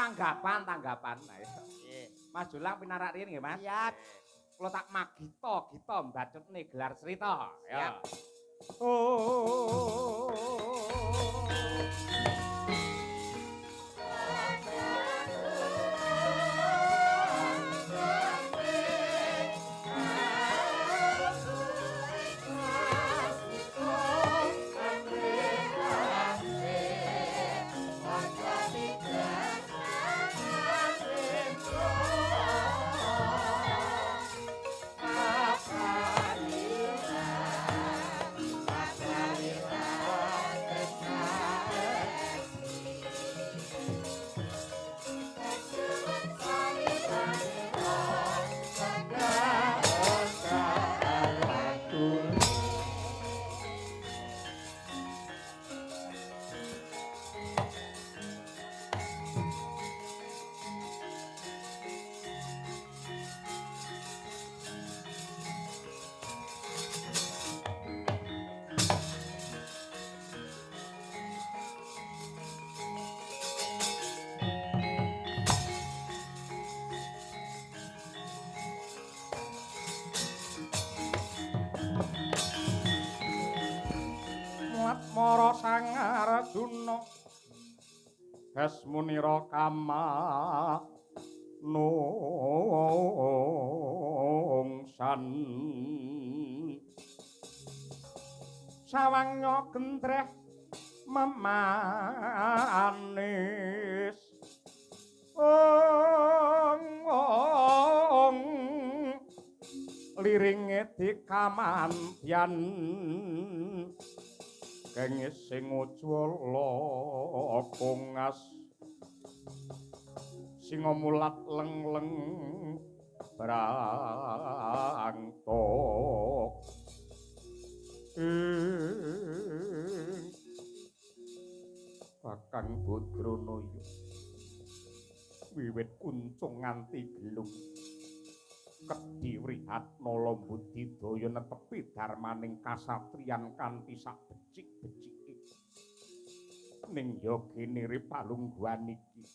Tanggapan, tanggapan. Nggih. Mas Jolang pinarak riyin nggih, Mas? Siap. Kula tak magita gita mbacutne gelar cerita. Siap. Oh. Mara Sang Arjuna Hasmunira kama nungsan sawangnya gentreh memanis ong ong liringe dikamantyan kengis sing ujwala kongas singa mulat leng-leng brangta ing Kakang Badranaya wiwit kuncung nganti gelung kedhi wrihatnala budidaya netepi darmaning kasatriyan kanthi sak becik-becike ning ya genere palungguhan iki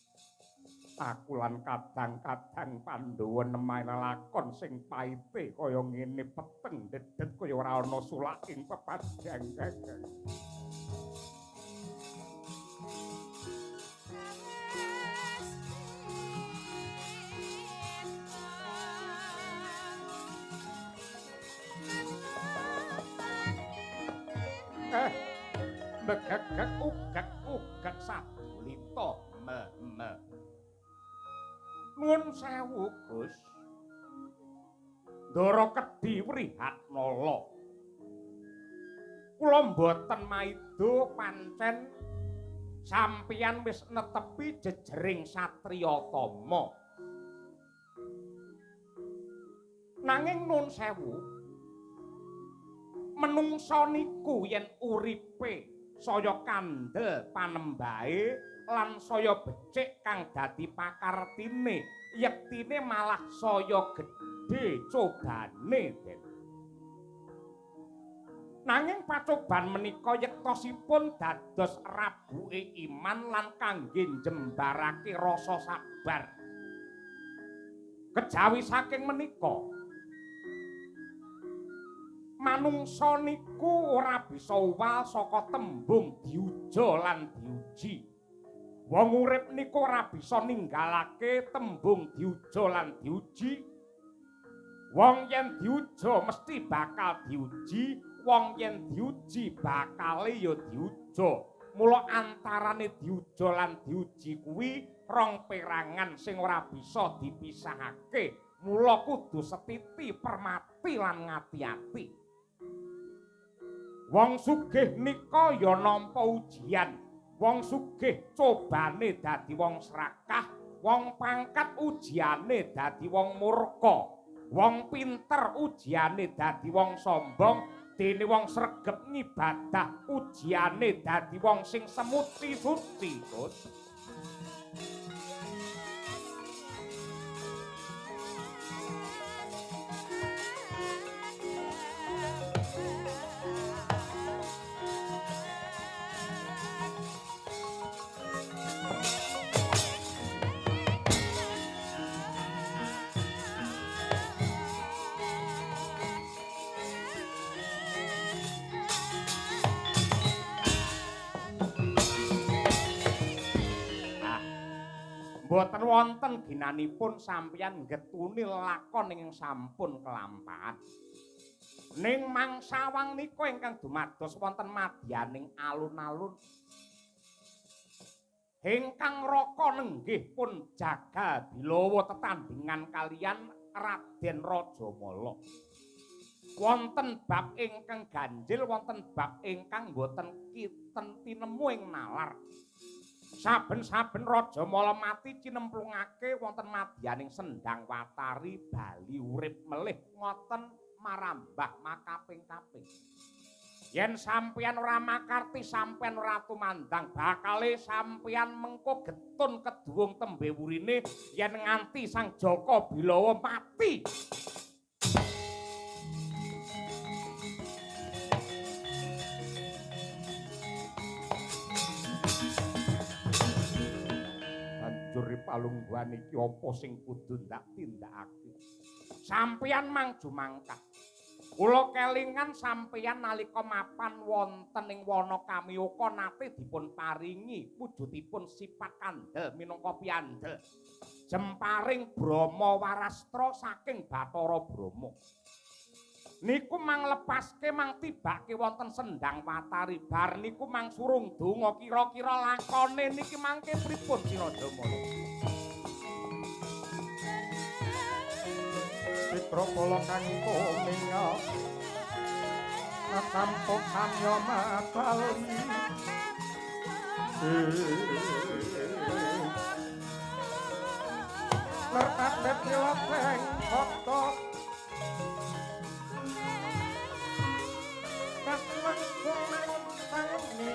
aku lan kadang-kadang Pandhawa nemahi lelakon sing paite kaya ngene peteng dedet kaya ora ana sulaking pepadhang kakang. Begegeg ugeg ugeg sadulita me me. Nuwun sewu Gus. Ndara kedhi Wrihatnala. Kula mboten maido pancen sampeyan wis netepi jejering satriya tama. Nanging nuwun sewu, menungsa niku yen uripe saya kandel panembahe lan saya becik kang dadi pakartine, yektine malah saya gedhe cobane Den. Nanging pacoban menika yektosipun dados rabuke iman lan kangge njembarake rasa sabar. Kejawi saking menika, manungsa niku ora bisa uwal saka tembung diuja lan diuji. Wong urip niku ora bisa ninggalake tembung diuja lan diuji. Wong yen diuja mesti bakal diuji, wong yen diuji bakale ya diuja. Mula antarane diuja lan diuji kuwi rong perangan sing ora bisa dipisahake. Mula kudu setiti, permati lan ngati-ati. Wong sugih nika ya nampa ujian. Wong sugih cobane dadi wong srakah, wong pangkat ujiane dadi wong murka, wong pinter ujiane dadi wong sombong, dene wong sregep ngibadah ujiane dadi wong sing semuti suci. Gus. Mboten wonten ginanipun sampeyan nggetuni lelakon ingkang sampun kelampahan. Ning mangsawang nika ingkang dumados wonten madyaning alun-alun. Ingkang raka nenggih pun Jagal Bilawa tetandhingan kaliyan Raden Rajamala. Wonten bab ingkang ganjil, wonten bab ingkang boten kinten tinemu ing nalar. Saben-saben Rajamala mati cinemplungake wonten madyaning Sendang Watari bali urip melih ngoten marambah makaping-kaping. Yen sampeyan ora makarti, sampeyan ora tumandang, bakale sampeyan mengko getun keduwung tembe wurine yen nganti Sang Jaka Bilawa mati. Banjur palungguhan iki apa sing kudu ndak tindakake? Sampeyan mang jumangkah. Kula kelingan sampeyan nalika mapan wonten ing wana Kamiyaka nate dipun paringi wujudipun sifat kandel minangka piyandel jemparing Brahma Warastra saking Bathara Brahma. Niku mang lepaske mang tibake wonten Sendang Watari, bar niku mang surung donga kira-kira lakone niki mangke pripun si Rajamala? Citrakala kang tuminga atampa samya matali lertate piloteng kota kasmangkung manut tangi.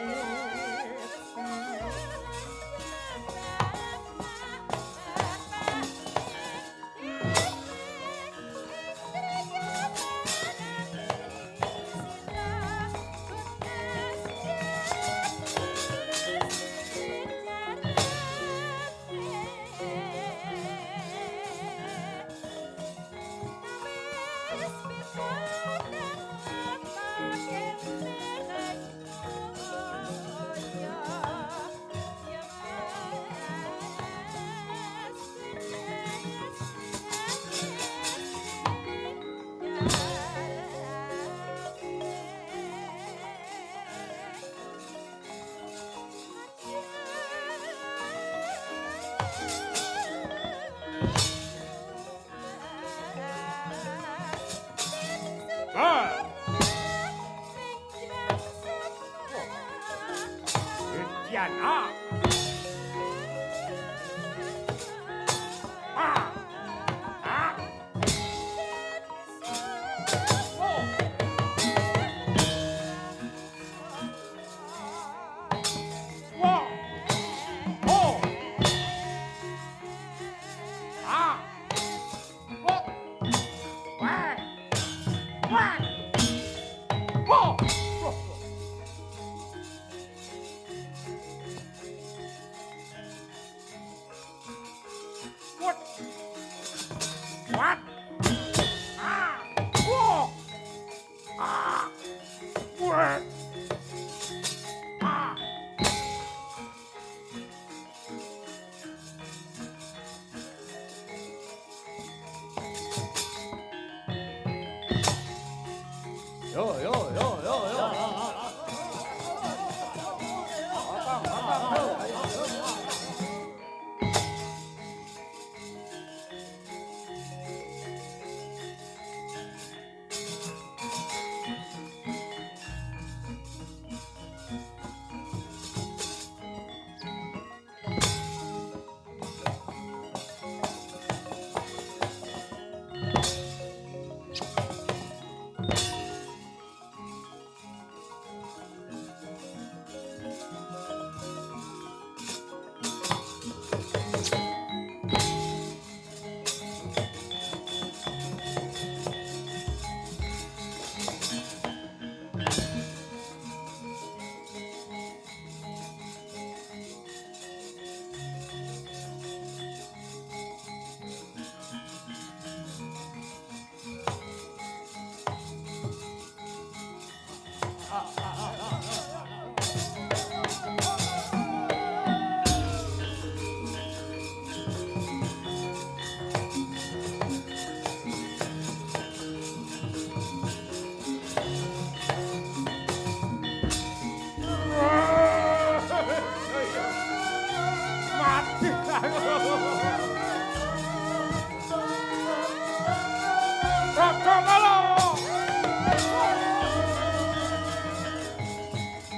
Raja Mala.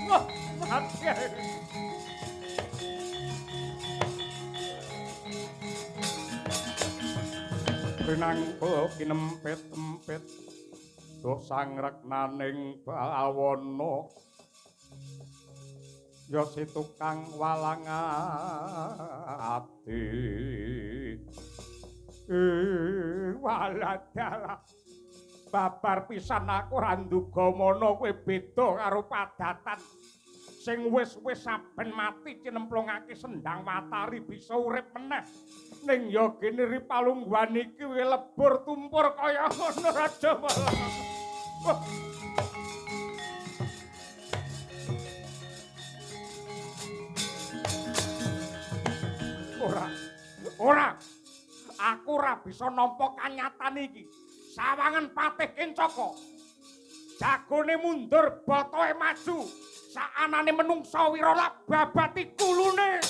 Wah, mati. Rinangkul kinempit-empit duh sangreknaning bawana ya si tukang walang ati. Waladalah babar pisan aku ora nduga mono kowe beda karo padatan sing wis-wis saben mati cinemplungake sendang watari bisa urip meneh. Ning ya kene ri palungguhan iki lebur tumpur kaya ngono Raja Mala. Ora, ora. Aku ora bisa nampa kanyatan iki. Sawangan Patih Kencaka. Jagone mundur, botohe maju. Saanane menungsa wiralak babati kulune.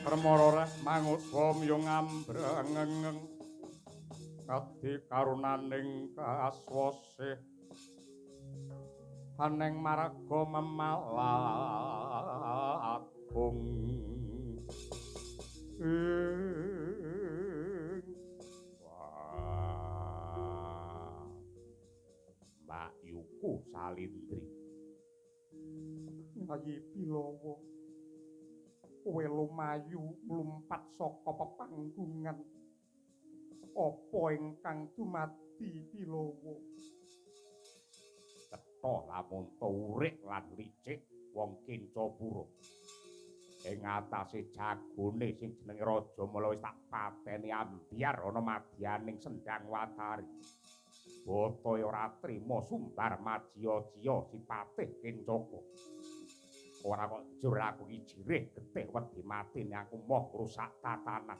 Permara reh manguswa miyung ambrengeng kadi karunaning kaswasih aneng maraga memalagung. Wah, Mbak Yuku Salindri. Nyai Bilawa, kowe lumayu mlumpat saka pepanggungan. Apa ingkang dumadi Bilawa? Cetha lamun urik lan licik wong Kencapura. Ing atase jagone sing jenenge Raja Mala wis tak pateni ambyar ana madyaning Sendang Watari. Botoe ora trima sumbar majiya-jiya si Patih Kencaka. Ora kok jur aku iki jirih getih wedi matine aku moh rusak tatanan.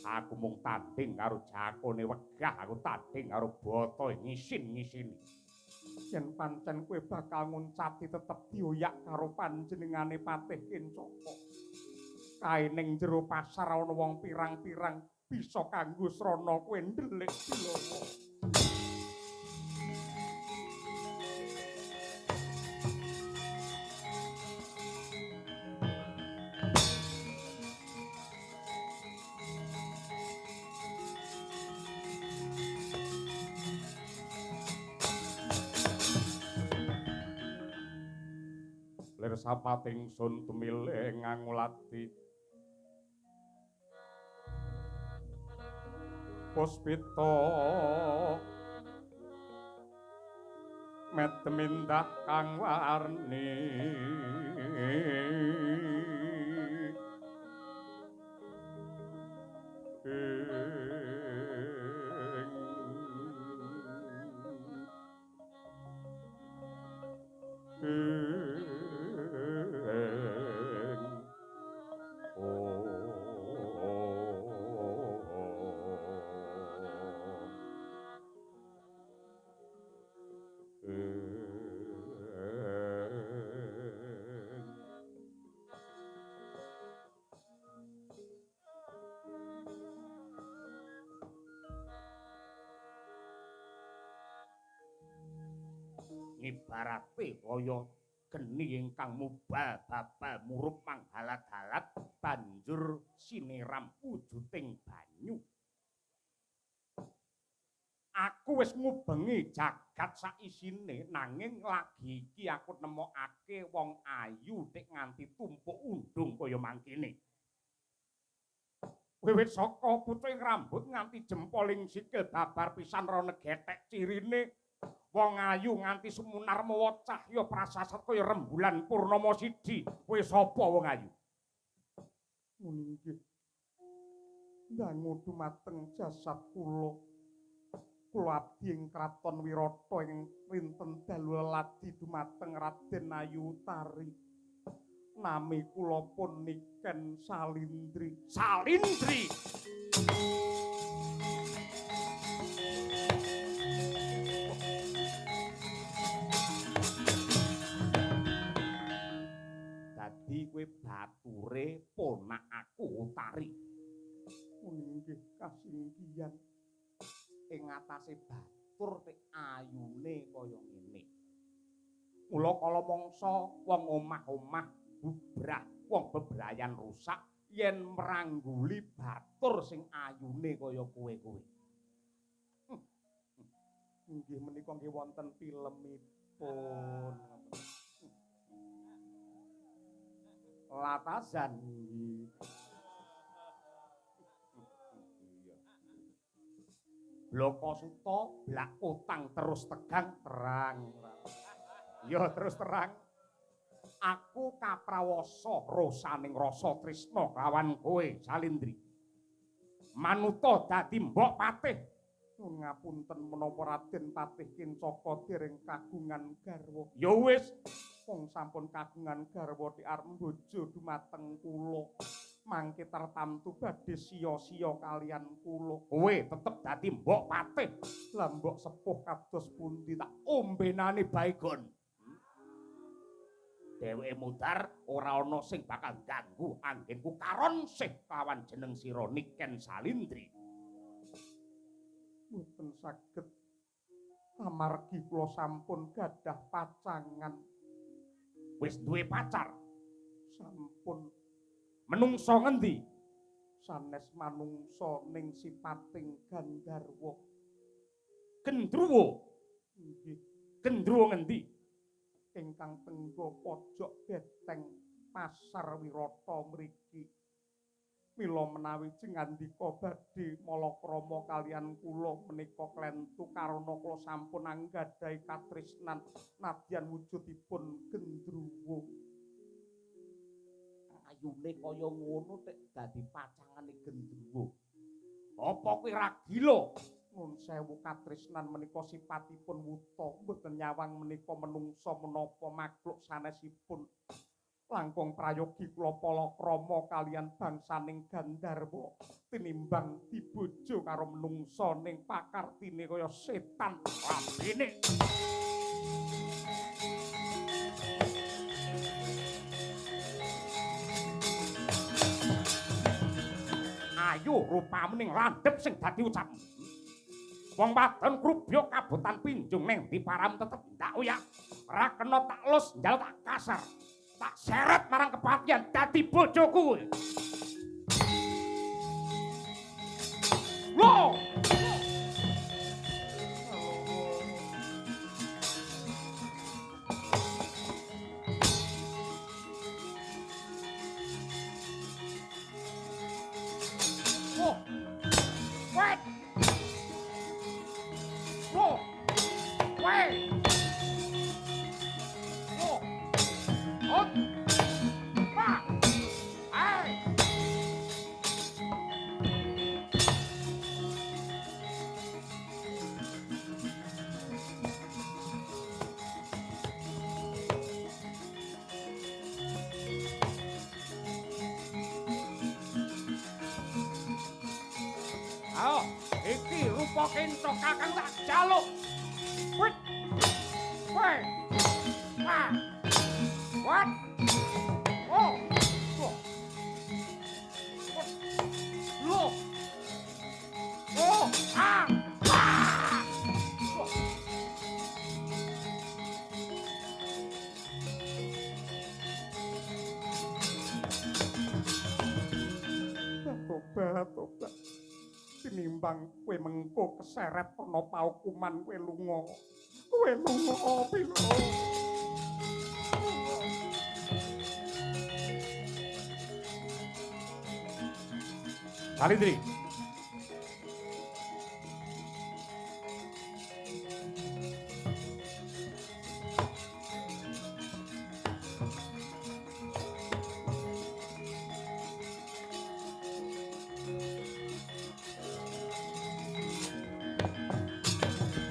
Aku mung tanding karo jakone wegah, aku tanding karo botoe ngisin-ngisini. Yen pancen kowe bakal nguncati tetep dioyak karo panjenengane Patih Kencaka. Kae ning jero pasar ana wong pirang-pirang bisa kanggo srana kowe ndelik Bilawa. Sapating sun tumile ngangulati puspita medmindah kang warni Ibarate kaya geni ingkang mubal babal murup manghalat-halat banjur siniram wujuding banyu. Aku wis ngubengi jagat saisine nanging lagi iki aku nemokake wong ayu nek nganti tumpuk undung kaya kaya mangkene. Wiwit saka pucuking rambut nganti jempoling sikil babar pisan rana gethek cirine wong ayu nganti sumunar mawa cahya prasasat kaya rembulan purnama siji. Kowe sapa wong ayu? Muni nggih. Ndangu dumateng jasad kula. Kula abdi ing kraton Wirata ing rinten dalu leladi dumateng Raden Ayu Utari. Nami kula pun Niken Salindri. Salindri. Dadi kowe bature ponakku Utari. Muni nggih kasinggihan. Ing atase batur tek ayune kaya ngene. Mula kala mangsa wong omah-omah bubrah, wong bebrayan rusak yen mrangguli batur sing ayune kaya kowe-kowe. Nggih menika nggih wonten filmipun. Latazan nggih. Bloko suta blak utang terus tegang terang. Ya terus terang. Aku kaprawasa rosaning rasa tresna kawan kowe Salindri. Manuta dadi mbok patih. Nyuwun ngapunten menapa Raden Patih Kincaka dereng kagungan garwa. Ya wis, wong sampun kagungan garwa dik arep mbojo dumateng kula. Mangke tartamtu badhe siya-siya kalian kula. Kowe tetep dadi mbok patih. Lah mbok sepuh kados pundi tak ombenane baygon. Dheweke mudhar ora ana sing bakal ganggu anggenku karon sih kawan jeneng sira Niken Salindri. Mboten saged amargi kula sampun gadah pacangan. Wis duwe pacar? Sampun. Menungso ngendi? Sanes manungsa ning sipating gandharwa. Gendruwo? Nggih. Gendruwo ngendi? Ingkang tenggo pojok beteng Pasar Wirata mriki. Mila menawi jengandika badhe malakrama kalian kula menika klentu karana kula sampun anggadhahi katresnan nadyan wujudipun gendruwo. Ayune kaya ngono tek dadi pacangane gendruwo. Apa kuwi ra gila? Nun sewu katresnan menika sipatipun wuta, mboten nyawang menika menungsa menapa makhluk sanesipun. Langkung prayogi kula palakrama kalian bangsaning gandharwa tinimbang dibojo karo menungsa ning pakartine kaya setan lambene. Ayo rupamu ning landhep sing dadi ucapmu. Wong wadon krubyuk kabotan pinjung ning diparam tetep ndak uyak. Ora kena tak lus njaluk tak kasar. Tak seret marang kepatihan dadi bojoku. Lho. Iki rupa kenco kakang tak jaluk. Wit. Weh. Wah. Wat. Oh. Loh. Oh. Ah. Ah. Tobat, tobat. Tinimbang kowe mengko keseret ana paukuman kowe lunga. Kowe lunga pilo. Salindri.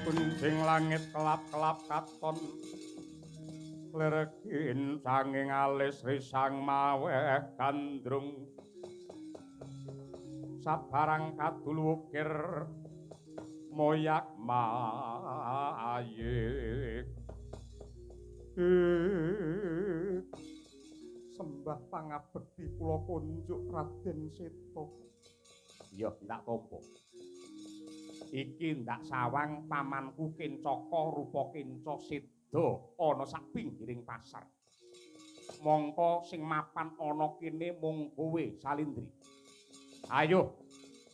Kunjing langit kelap-kelap katon lergin sanging alis risang maweh gandrung sabarang kadul wukir moyak mayik. Sembah pangabekti kula kunjuk Raden Seta. Ya ndak tampa. Iki ndak sawang pamanku Kencaka rupa Kenca seda ana sak pinggiring pasar. Mongko sing mapan ana kene mung kowe Salindri. Ayo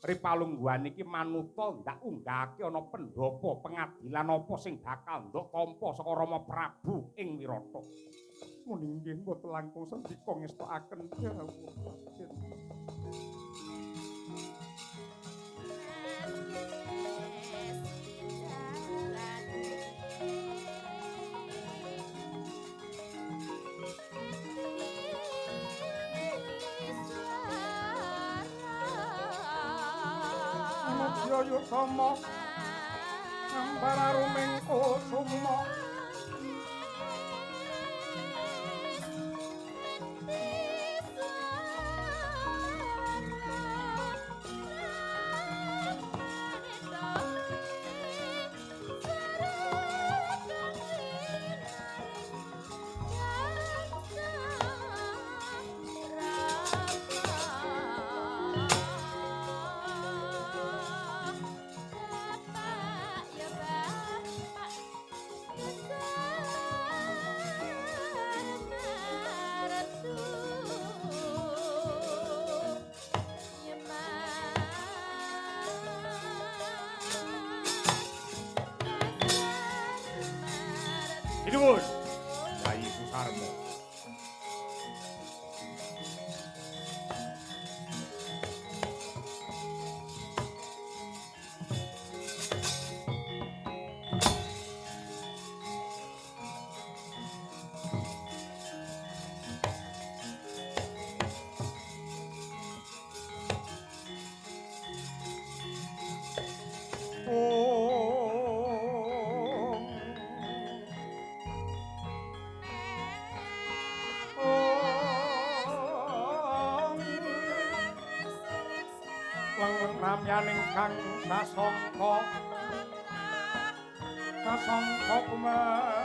ripalungguhan iki manuta ndak unggahake ana pendhapa pengadilan apa sing bakal ndok tampa saka Rama Prabu ing Wirata. Muni nggih mboten langkung sendika ngestokaken dawuh Raden. Yutama ngambar aruming kusuma. Sinuwun Kyai Susarma. Namyaning kang sasongko sasongko kumeng